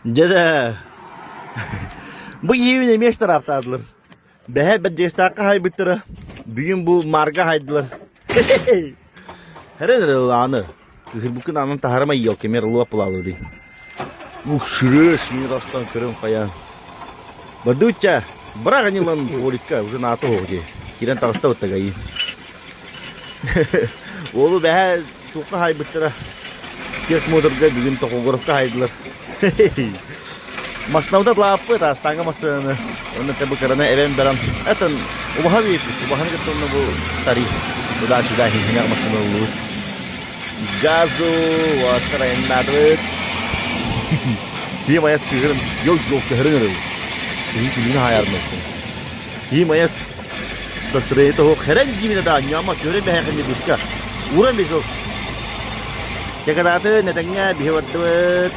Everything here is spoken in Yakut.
Дьэ да, бу иһин эмиэ штрафтаатылар. Бэһэ Бэрдьигэстээххэ хаайбыттара, бүгүн бу Маарга хаайдылар. Эрэн эрэ аны, кыһырбыккын аанын таһаарыма елки мэр луоппулаалыы. Ух, шүрүөс, мин ростон көрөн хайаан. Бадучча, бырах анилан поликка, уже наата оһох дии. Киирэн таҕыста быттагайыы. Уолу бэһэ туохха хаайбыттара. Техсмотрга бүгүн Токогоровка хаайдылар. Массыынабыт атлааппыт, астааҥҥа массыынаны. Онно бу кыраны эбэн баран, этэн убаһа биэрбит. Убаһаны кытта онно бу тариф. Туда-сюда хиһинэх массыына ыллыбыт. Газу, уоттар айаннаатыбыт. Киһи майас кыыһырын, йол-йол көһөрөн эрэр. Киһи күнүн хаайармыттын. Киһи майас настроение того херен дииминэ да ньама көрөн бэһэхинни быска. Уран бесок. Чакадааты нэтэҥҥэ биһи бардыбыт.